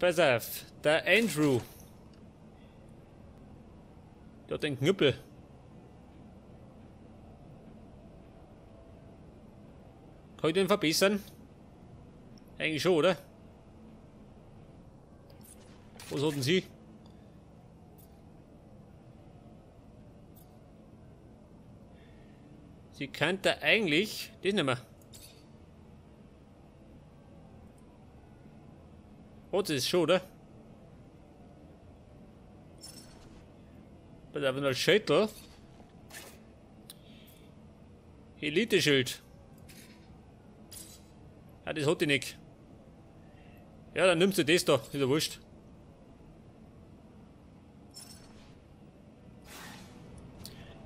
Pass auf, der Andrew. Der hat den Knüppel. Kann ich den verbessern? Eigentlich schon, oder? Was hatten Sie? Sie könnte eigentlich das nicht mehr. Oh, das ist schon, oder? Bei der Schädel. Elite-Schild. Ja, das hat die nicht. Ja, dann nimmst du das da. Ist ja wurscht.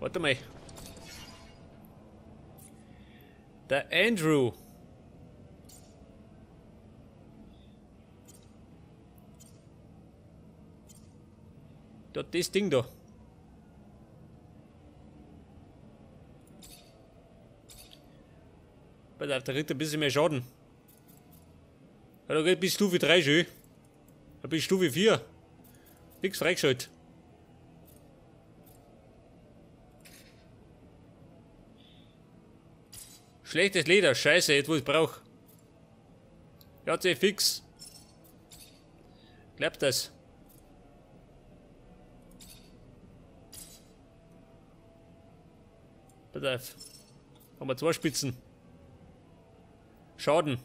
Warte mal. Der Andrew. Da, das Ding da. Pass auf, der kriegt ein bisschen mehr Schaden. Ja, da geht bis Stufe 3 schön. Da bis Stufe 4. Nix freigeschaltet. Schlechtes Leder, scheiße, jetzt wo ich es brauche. Ja, C fix. Klappt das? Pass auf. Haben wir zwei Spitzen. Schaden.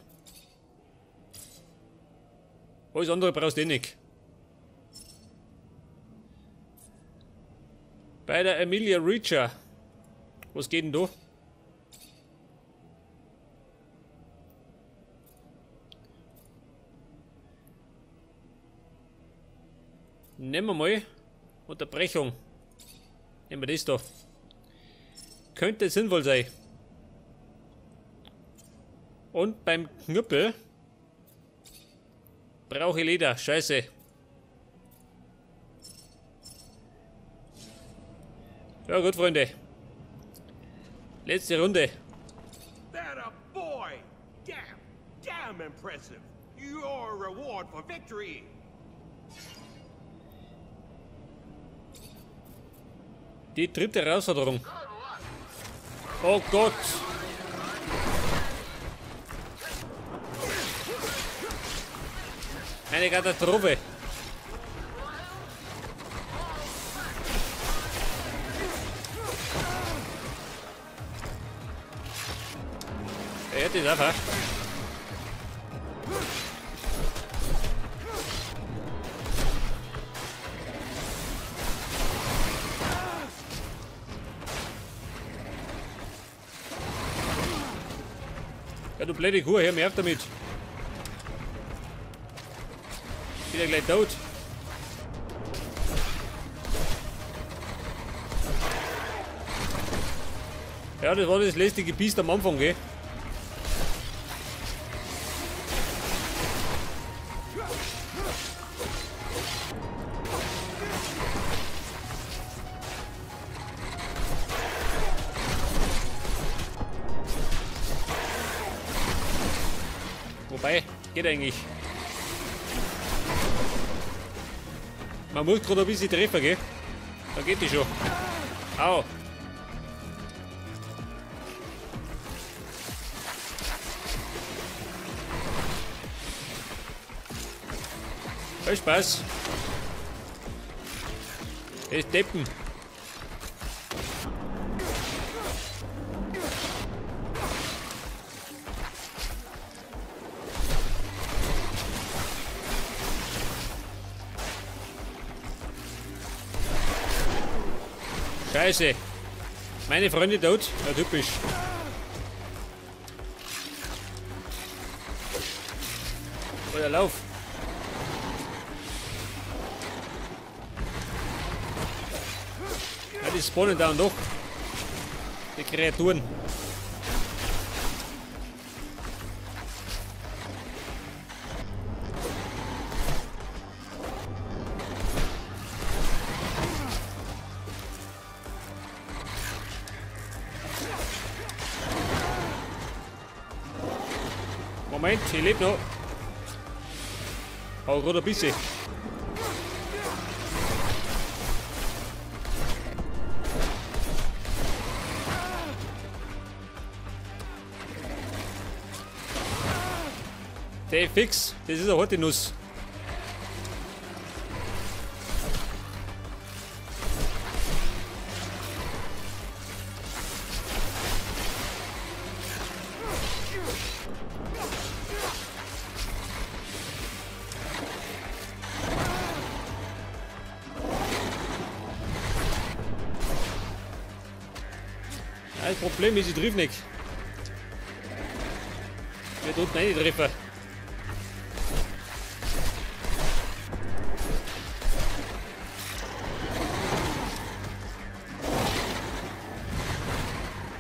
Alles andere brauchst du eh nicht. Bei der Emilia Reacher. Was geht denn da? Nehmen wir mal Unterbrechung. Nehmen wir das da. Könnte sinnvoll sein. Und beim Knüppel brauche ich Leder. Scheiße. Ja gut, Freunde. Letzte Runde. That a boy. Damn, damn impressive. Your reward for victory. Die dritte Herausforderung. Oh Gott! Eine Katastrophe! Er hat das einfach. Ja, du blöde Kuh, hör mir auf damit. Bin ja gleich tot. Ja, das war das lästige Biest am Anfang, gell? Wobei, geht eigentlich. Man muss gerade ein bisschen treffen, gell? Da geht die schon. Au! Viel Spaß! Das Deppen! Scheiße! Meine Freunde tot? Ja, typisch. Oder lauf! Ja, die spawnen da und doch. Die Kreaturen. Moment, ich lebe noch. Aber gerade ein bisschen. Der fix, das ist eine harte Nuss. Das Problem ist, ich triff nicht. Wir tun nicht treffen.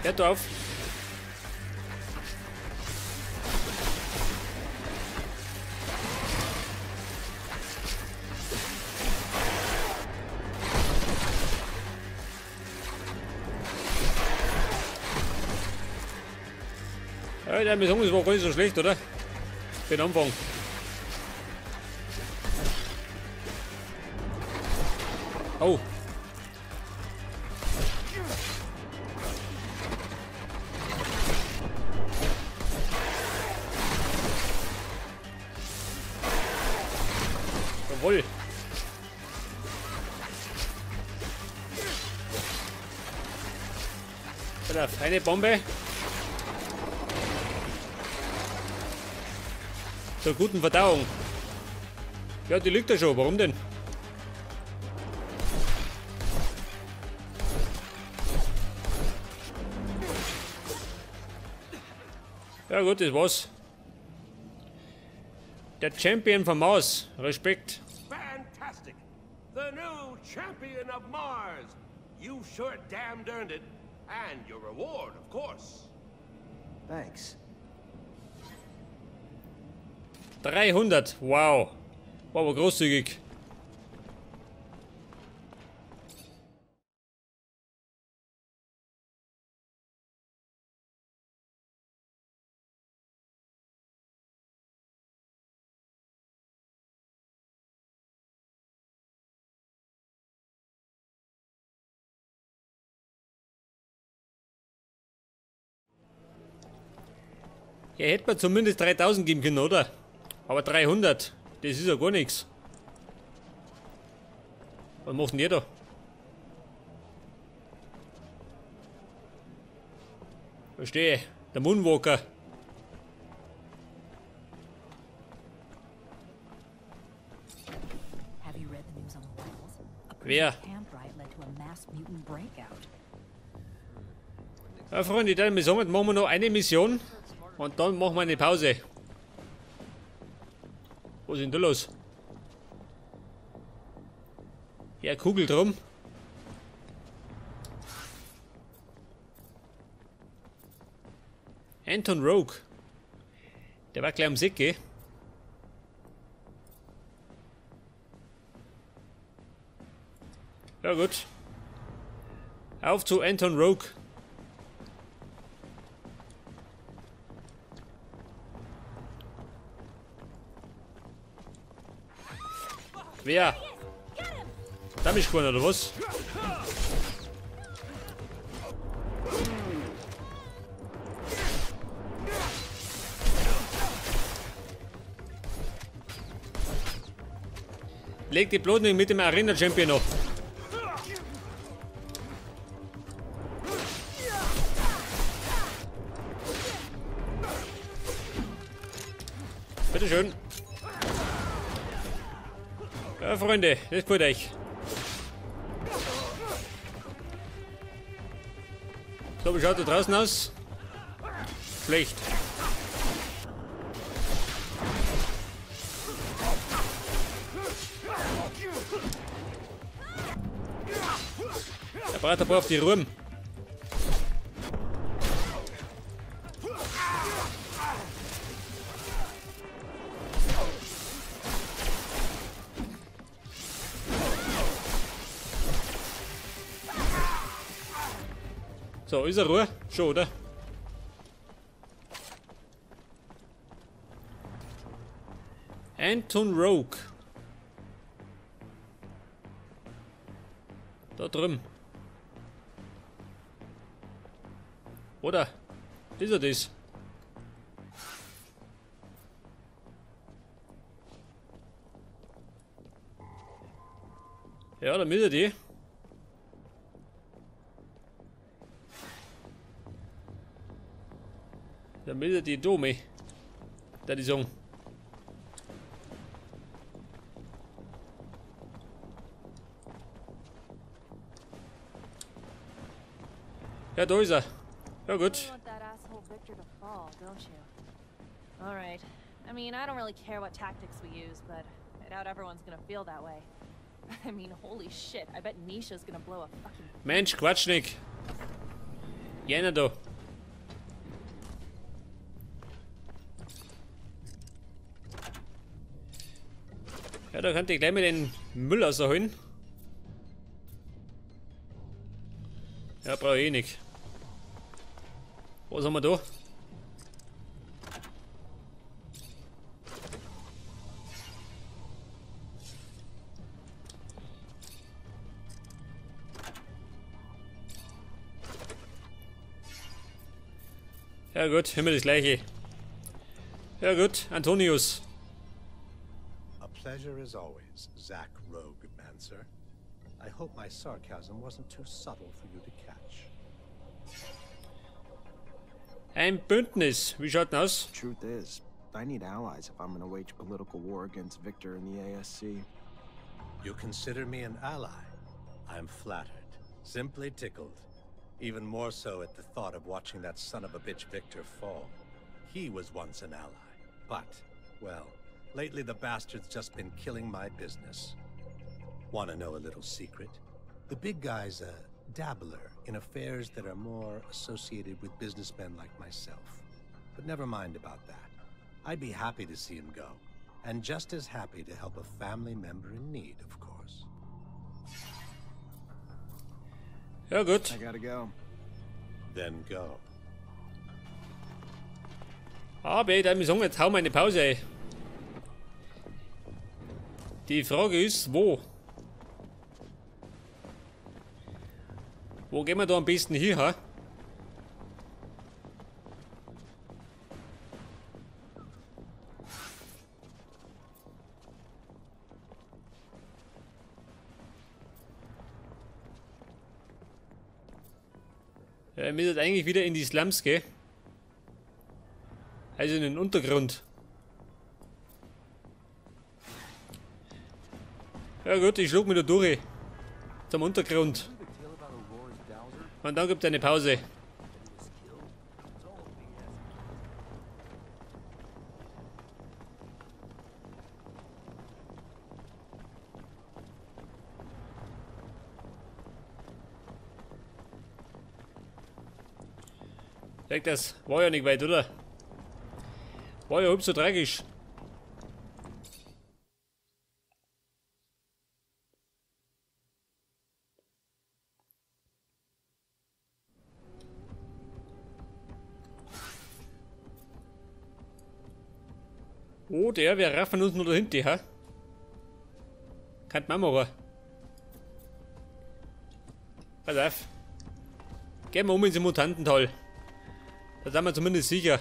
Hört auf. Ja, der Mission ist war gar nicht so schlecht, oder? Für den Anfang. Oh. Jawohl. Eine Bombe. Zur guten Verdauung. Ja, die liegt da schon. Warum denn? Ja gut, das war's. Der Champion von Mars. Respekt. Fantastic. The new champion of Mars. You sure damned earned it. And your reward, of course. Thanks. 300, wow. War aber großzügig. Ja, hätte man zumindest 3000 geben können, oder? Aber 300, das ist ja gar nichts. Was macht denn ihr da? Verstehe, der Moonwalker. Wer? Ja, Freunde, dann machen wir noch eine Mission und dann machen wir eine Pause. Was ist denn da los? Ja, Kugel drum. Anton Rogue. Der war gleich am Sack, gell? Ja gut. Auf zu Anton Rogue. Wer? Da bin ich gewonnen, oder was? Leg die bloß nicht mit dem Arena Champion noch. Bitteschön. Ja, Freunde, das gefällt euch. So, wie schaut da draußen aus? Schlecht. Der Brater braucht die Ruhe. So, ist er Ruhe? Schon, oder? Anton Rogue. Da drüben. Oder? Ist er das? Ja, da müsste die. Da müsste die Dome. Da die sagen. Ja, da ist er. Ja, gut. You want that asshole Victor to fall, don't you? All right. I mean, I don't really care what tactics we use, but I doubt everyone's gonna feel that way. I mean, holy shit, I bet Nisha's gonna blow a fucking... Mensch, Quatsch nicht. Jener da. Ja, da könnte ich gleich mal den Müll rausholen. Ja, brauche ich eh nicht. Was haben wir da? Ja gut, immer das gleiche. Ja gut, Antonius. A pleasure as always, Zack Rogue Mancer. I hope my sarcasm wasn't too subtle for you to catch. Ein Bündnis. Wie schaut denn aus? Truth is, I need allies if I'm going to wage political war against Victor and the ASC. You consider me an ally? I'm flattered. Simply tickled. Even more so at the thought of watching that son of a bitch Victor fall. He was once an ally, but, well, lately the bastard's just been killing my business. Want to know a little secret? The big guy's a dabbler in affairs that are more associated with businessmen like myself. But never mind about that. I'd be happy to see him go, and just as happy to help a family member in need, of course. Ja, gut. I gotta go. Then go. Aber ich darf sagen, jetzt hau mal eine Pause ein. Die Frage ist, wo? Wo gehen wir da am besten hin, ha? Ja, wir müssen eigentlich wieder in die Slums gehen. Also in den Untergrund. Ja gut, ich schlug mich da durch. Zum Untergrund. Und dann gibt's eine Pause. Das war ja nicht weit, oder? War ja halb so tragisch. Oh, der, wir raffen uns nur dahinter, ha? Kann man machen. Pass auf. Gehen wir um ins Mutantental. Da sind wir zumindest sicher.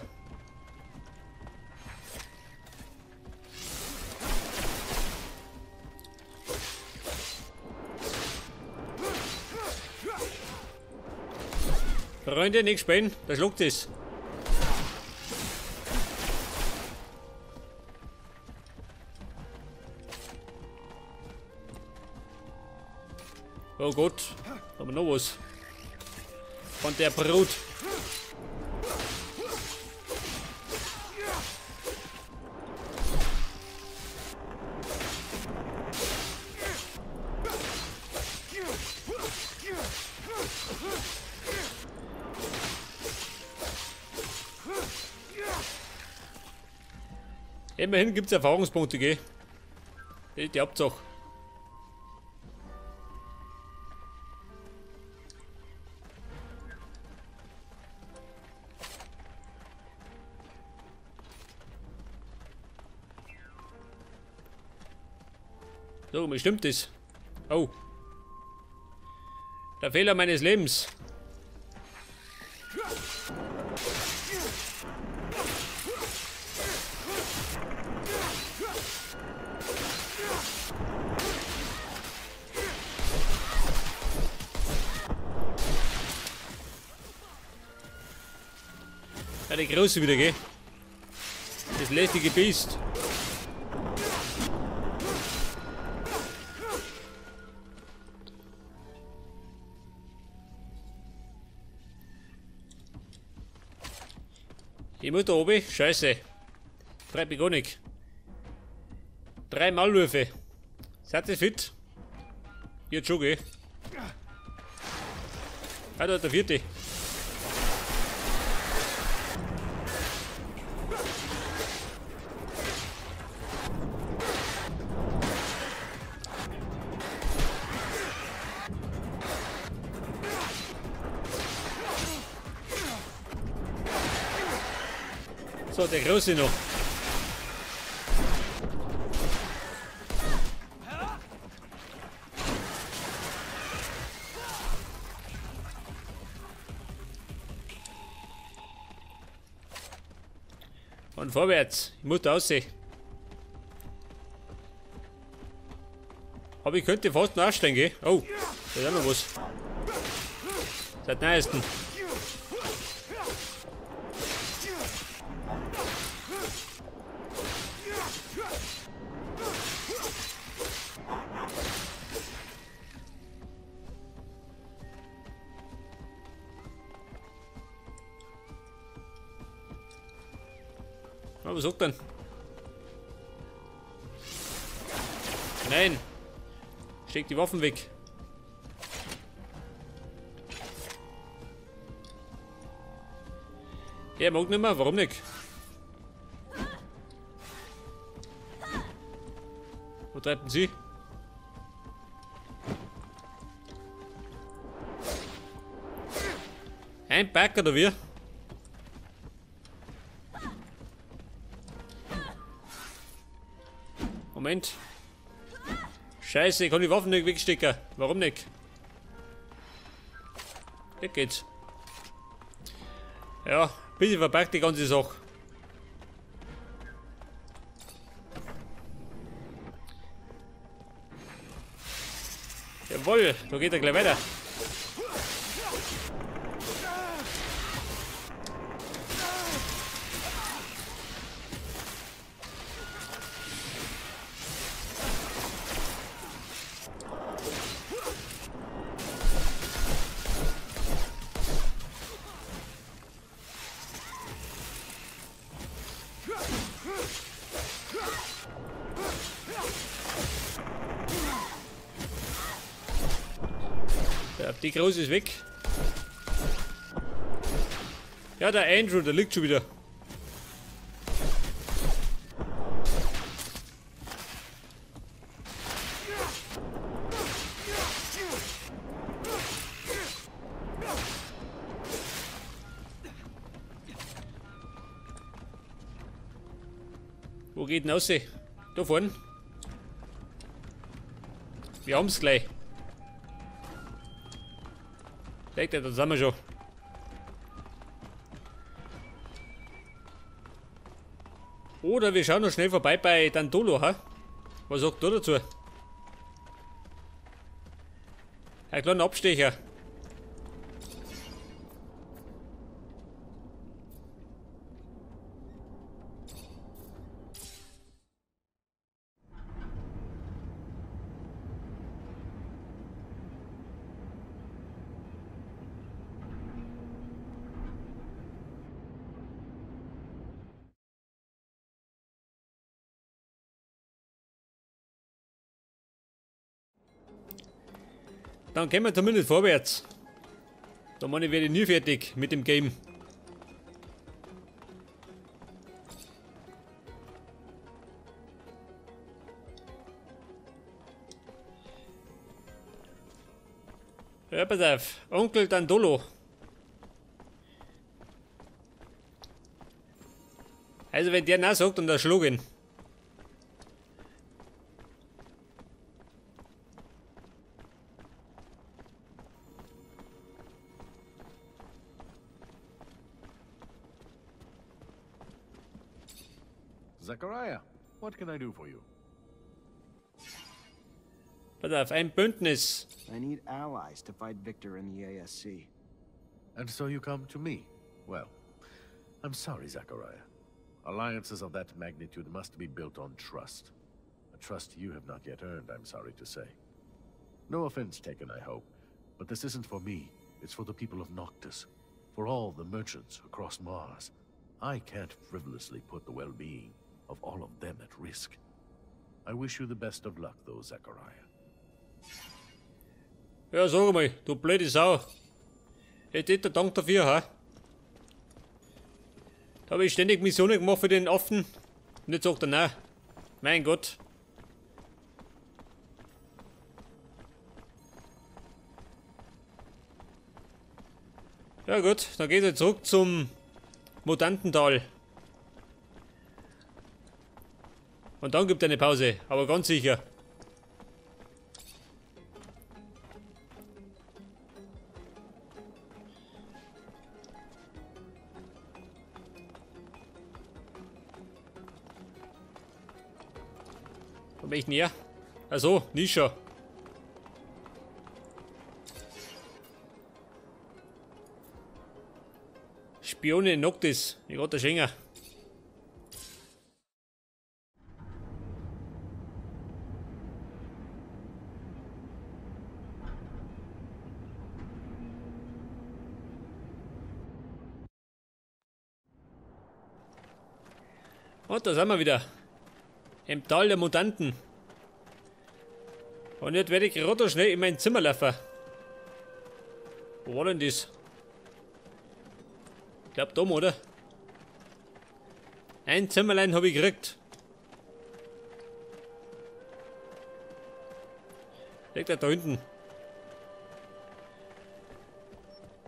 Freunde, nicht spielen, da schluckt es. Oh Gott, aber noch was. Von der Brut. Immerhin gibt's Erfahrungspunkte, gell? Das ist die Hauptsache. So, mir stimmt das. Oh. Der Fehler meines Lebens. Ja, der Große wieder, gell? Das lästige Biest. Ich muss da oben. Scheiße. Treibt mich gar nicht. 3 Maulwürfe. Seid ihr fit? Jetzt schon, gell? Ah, da der vierte. So, der Große noch. Und vorwärts. Ich muss da aussehen. Aber ich könnte fast nachsteigen, gell? Oh, da ist auch noch was. Seit neuestem. Was sagt denn? Nein! Steck die Waffen weg! Er mag nicht mehr, warum nicht? Wo treibt denn sie? Ein Pack oder wie? Moment. Scheiße, ich kann die Waffen nicht wegstecken. Warum nicht? Weg geht's. Ja, bisschen verpackt die ganze Sache. Jawohl, da geht er gleich weiter. Ja, die Große ist weg. Ja, der Andrew, der liegt schon wieder. Wo geht denn raus? Da vorne. Wir haben's gleich. Da sind wir schon. Oder wir schauen noch schnell vorbei bei Dandolo, ha? Was sagt du dazu? Ein kleiner Abstecher. Dann kommen wir zumindest vorwärts. Da meine ich, werde ich nie fertig mit dem Game. Ja, pass auf. Onkel Dandolo. Also wenn der na sagt, dann der schlug ihn. Zachariah, what can I do for you? Pass auf, ein Bündnis. I need allies to fight Victor and the ASC. And so you come to me. Well, I'm sorry, Zachariah. Alliances of that magnitude must be built on trust. A trust you have not yet earned, I'm sorry to say. No offense taken, I hope. But this isn't for me. It's for the people of Noctis. For all the merchants across Mars. I can't frivolously put the well-being of all of them at risk. I wish you the best of luck, though, Zachariah. Ja, sag mal, du blöde Sau. Ich hätte der Dank dafür, ha? Da habe ich ständig Missionen gemacht für den Affen. Und jetzt sagt er, nein. Mein Gott. Ja gut, dann geht's jetzt zurück zum Mutantental. Und dann gibt es eine Pause, aber ganz sicher. Wo bin ich denn her? Also, Nisha. Spione in Noctis. Ich grad der Schenker. Und da sind wir wieder. Im Tal der Mutanten. Und jetzt werde ich gerade schnell in mein Zimmer laufen. Wo war denn das? Ich glaub da, oder? Ein Zimmerlein habe ich gekriegt. Liegt da hinten.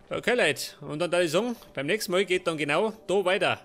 Okay, Leute. Und dann würde ich sagen, beim nächsten Mal geht dann genau da weiter.